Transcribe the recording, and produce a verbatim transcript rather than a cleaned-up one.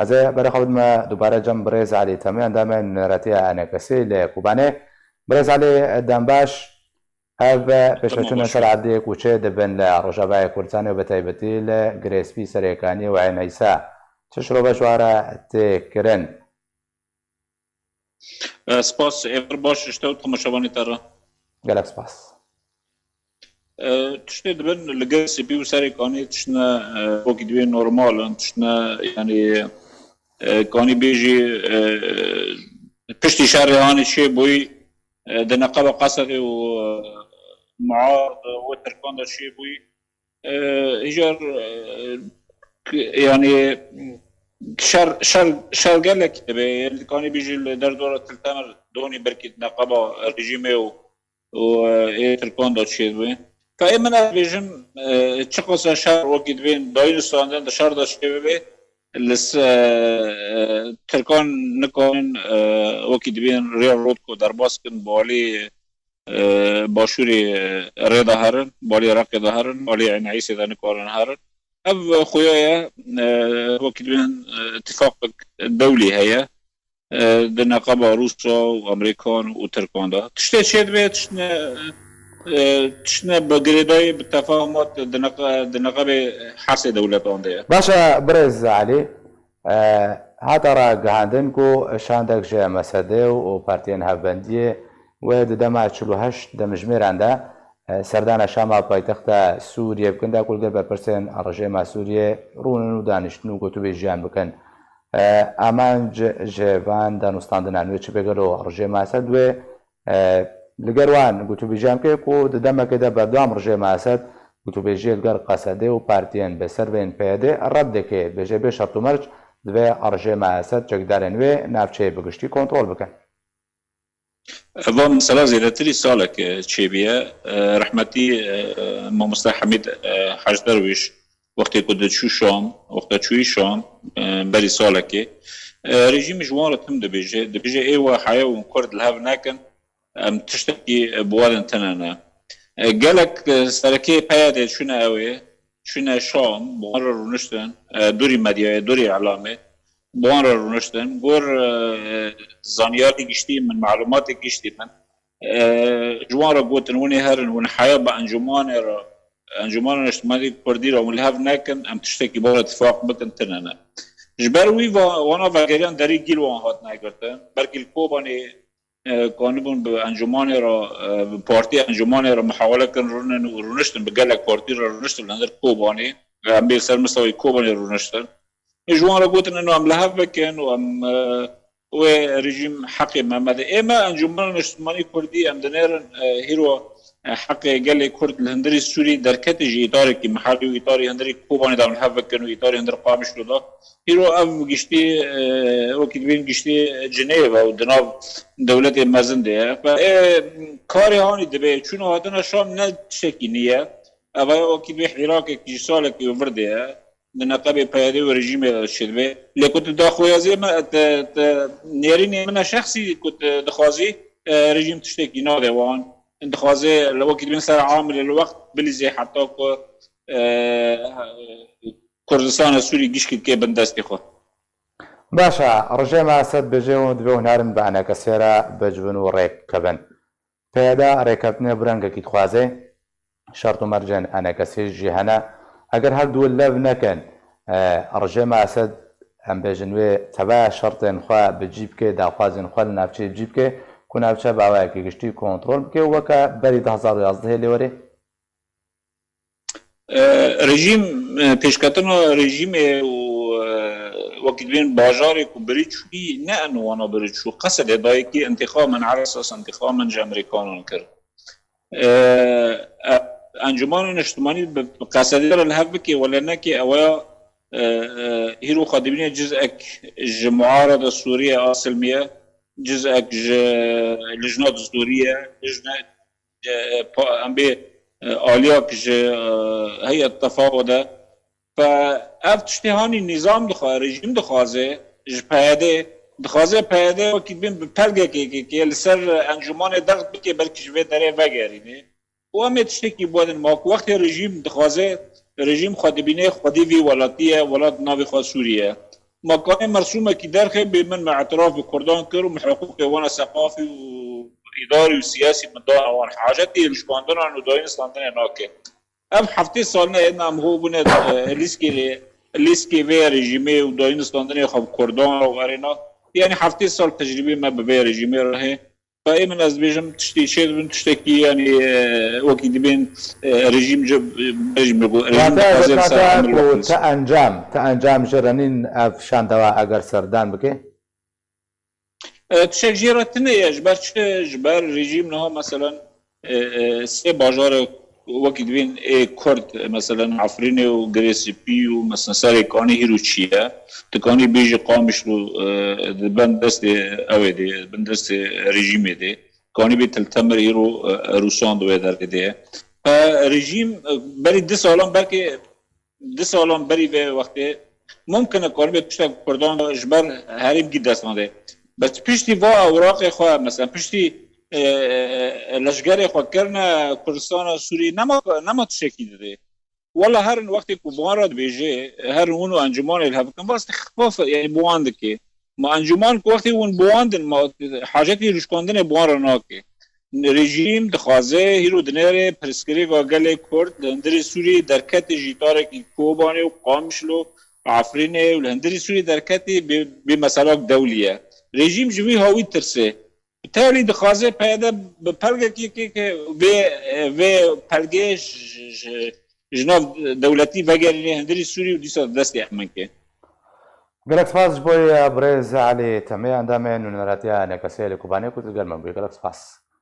Ez ê berê xwe bidime dubare cem birêz Elî Temê, endamên Neretiya Enekesî li Kobanê. Birêz Elî, dem baş. Ev pêşveçûn li ser erdê ku çêdibin li Rojavayê Kurdistanê û bi taybetî li Girêspî, Serêkaniyê û Eyn Îsa, çi şirove ji wan re tê kirin? E, spas, êvar baş ji te û temaşevanê te re. Gelek spas. E, tiştê dibin li Girêspî û Serêkaniyê tiştine, e, wekî divê normal in, tiştine, yanî, e, kanî bêjî, e, piştî şerê hanê çêbûyî, e, di neqeba Qesedê û, e, muard û Tirkan de çêbûyî. E, îcar, e, k-, yanî şer, şer, şer gelek dibe. Yanî kanî bêjî li derdora Til Temir donî berkî di neqeba rejîmê û û, e, ê Tirkan de çêbû. Ka ê min ez bêjim, e, çiqasa şer wekî divên dayîn û standin di şer de çêbibe, li se-, e, Tirkan nikarin, e, wekî divên rêya rotko derbas kin, balê, e, başûrê, e, rê de herin, balê Reqê de herin, balê Eyn Îsê de nikarin herin. Ev xuya ye, e, wekî divên, e, îtifaqek dewlî heye. E, di neqeba Rûsa û Amerîkan û Tirkan de. Tiştê çêdibe, tiştine, e, tiştine bi girêdayî, bi tefahumat di neqe-, di neqebê her sê dewletan de ye. Baş e, birêz Elî, e, hate ragihandin ku şandek ji M S D û partiyên hevbendiyê wê di dema çil û heşt demjimêran de, e, serdana Şama paytexta Sûriyê bikin de ku li gel berpirsên rejêma Sûriyê rûnin û daniştin û gotûbêjiyan bikin. E, amanc ji van danûstandinan wê çi be? Gelo rejêma Esed wê, e, li gel wan gotûbêjiyan bike ku di demekê de berdewam rejêma Esed gotûbêjiyê li gel Qesedê û partiyên bi ser vê yên P Y D red dike, bêje bê şert û merc divê rejêma Esed çekdarên wê navçeyê bi giştî kontrol bikin. Eva mesela zêdetirî salek, e, çêbûye. E, rehmetî, e, mamoste Hemîd, e, Hec Derwîş, wextê ku diçû Şam, wexta çûyî Şam, e, berî salekê, e, rejîmê ji wan re tim dibêje. Dibêje, ê we heye hûn Kurd li hev nekin, em tiştekî, e, bi wan tune ne. E, gelek, e, serekê P Y D çûne ew ê, çûne Şam, bi wan re rûniştin, e, dûrî medyayê, dûrî îlamê, bi wan re rûniştin. Gor, e, zanyarî giştî min, malûmatê giştî min, e, ji wan re gotin, hûn ê herin, hûn heya bi encûmanê re, Encûmana Niştimanî Kurdî re hûn li hev nekin, em tiştekî bi wan re tifaq bikin, tune ne. Ji ber wî va-, wana vegeriyan derî gîl wan hatine girtin. Belkî li Kobanê, e, kanibûn bi encûmanê re, e, bi partî encûmanê re muhawele kirin, rûnin û rûniştin, bi gelek partî re rûniştin li hundir Kobanê. Em bê li ser mistewayê Kobanê rûniştin. Ê ji wan re gotin, ino em li hev bikin û em, e, wê rejîm heqê me mede. Ê me Encûmena Niştimanî Kurdî em dinêrin, e, hîro, e, heqê gelê Kurd li hundirî Sûrî derketî ji îtarekî mihelî û îtarê hundirî Kobanê de em li hev bikin û îtarê hundir Qamişlo de. Hîro ev giştî, e, wekî dibên giştî Cinêve û di nav dewletê mezin de ye. Fe, e, karê hanî dibe, çûn û hatina Şam ne tiştekî nî ye. Ev aya wekî dibê hîrakek ji salekî û vir de ye. Di neqebê P Y D û rejîmê de çêdibe. Lê ku tu daxwazê me, te, te nêrînê min e şexsî ku tu dixwazî, e, rejîm tiştekî nade wan. Dixwaze li wekî dibên ser amilê li wext bilîzê heta ku, e, Kurdistana Sûrî gişkî dike bin destê xwe. Baş e, rejêma Esed bêje û divê hûn herin bi enekesê re bicivin û rêk kevin. P Y D rêkeftinê bi rengekî dixwaze, şert û mercên enekesî jî hene. Eger her du lev nekin, e, rejêma Esed, em bêjin wê teva şertên xwe bi cî bike, daxwazên xwe li navçeyê bi cî bike, ku navçe bi awayekî giştî kontrol bike, weke berî du hezar û yazdehê lê werê? E, rejîm, e, pêşketina rejîmê û, e, wekî dibên bajarê ku birî çûyî, ne eno wana birî çû. Qesedê dayikî intixamen, ala esas intixamen ji Amerîkanan kir. E, e, Encûmana Niştimanî bi, bi Qesedê re li hev bike wele neke, ew ya, e, e, hîro xwe dibîne cizek ji muarada Sûriye asilmiye, cizek ji lijna distûrî ye, lijne, e, pa-, em bê, e, aliyak ji, e, heyet tefawo de. Fe ev tiştê hanî nîzam dixwe, rejîm dixwaze, ji P Y D dixwaze, P Y D wekî bin bi pelgekê ke, ke li ser encûmanê dext bike, belkî ji vê derê vegerîne. Û em ê tiştekî bi we din, ma ku wextê rejîm dixwaze, rejîm xwe dibîne xwedî vî welatî ye, welat navê xwe Sûriye ye. Ma kanê mersûmekî derxe bê min me etiraf bi Kurdan kir û min hiqûqê wan seqafî û îdarî û siyasî min dana wan. Hacetî rişkandina û dayîn standinê nake. Ev heftê sal ne êdna em ho bûne, e, lîskê, lîskê vê rejîmê û dayîn standinê xwe bi Kurdan re û erêna. Yanî heftê sal tecrîbê me bi vê rejîmê re heye. Fa ê min ez dibêjim tiştî çê dibin, tiştekî, yanî, e, wekî dibên, e, rejîm ji, rejîm ji bo, rejîm Wate dixwaze li ser gotina te emir ku wextî. Te encam, te encam ji renîn ev şandewa eger serdan bike? E, tiştek jê re tune ye, ji ber çi? Ji ber rejîm niha, meselen, e, e, sê bajare wekî dibên ê Kurd, e, meselen, Efrînê û Girê Spî û, meselen, Serê Kanî hîro çi ye? Tu kanî bêjî Qamişlo, e, di bin destê ew ê de, bin destê rejîmê de. Kanî bê Til Temir hîro, e, Rûsan di wê derê de ye. E, rejîm, e, berî du salan, belkê du salan berî vê wextê mumkin e kanîbê tiştek Kurdan de ji ber herêmkî dest nade. Bes piştî va ewraqê xwe, mesela piştî, e, e, e, leşgerê xwe kirine Kurdistana Sûrî, nema, nema tiştekî didê. Wela herin wextê ku van re dibêje, herin hûn û encûmanê li hev bikin, bas xifa, yani bi wan dike. Ma encûman ku wextê hûn bi wan din, ma hacetî rûşkandinê bi wan re nake. Rejîm dixwaze hîro dinêre pirsgirêka gelê Kurd li hundirê Sûriyê derketê ji îtarekî Kobanê û Qamişlo, Efrînê û li hundirê Sûriyê derketê bê, bê meselak dewlî ye. Rejîm ji vî hawî tirse. Tevlî dixwaze P Y D bi pelgekî ke, ke vê, vê pelgê ji, ji, ji nav dewletî vegerîne hundirê Sûrî û dîsa destê emin ke. Gelek spas ji bo ye birêz Elî Temê, endamê nûneratiya N K S'ê li Kobanê ku tu digel min bûyî. Gelek spas.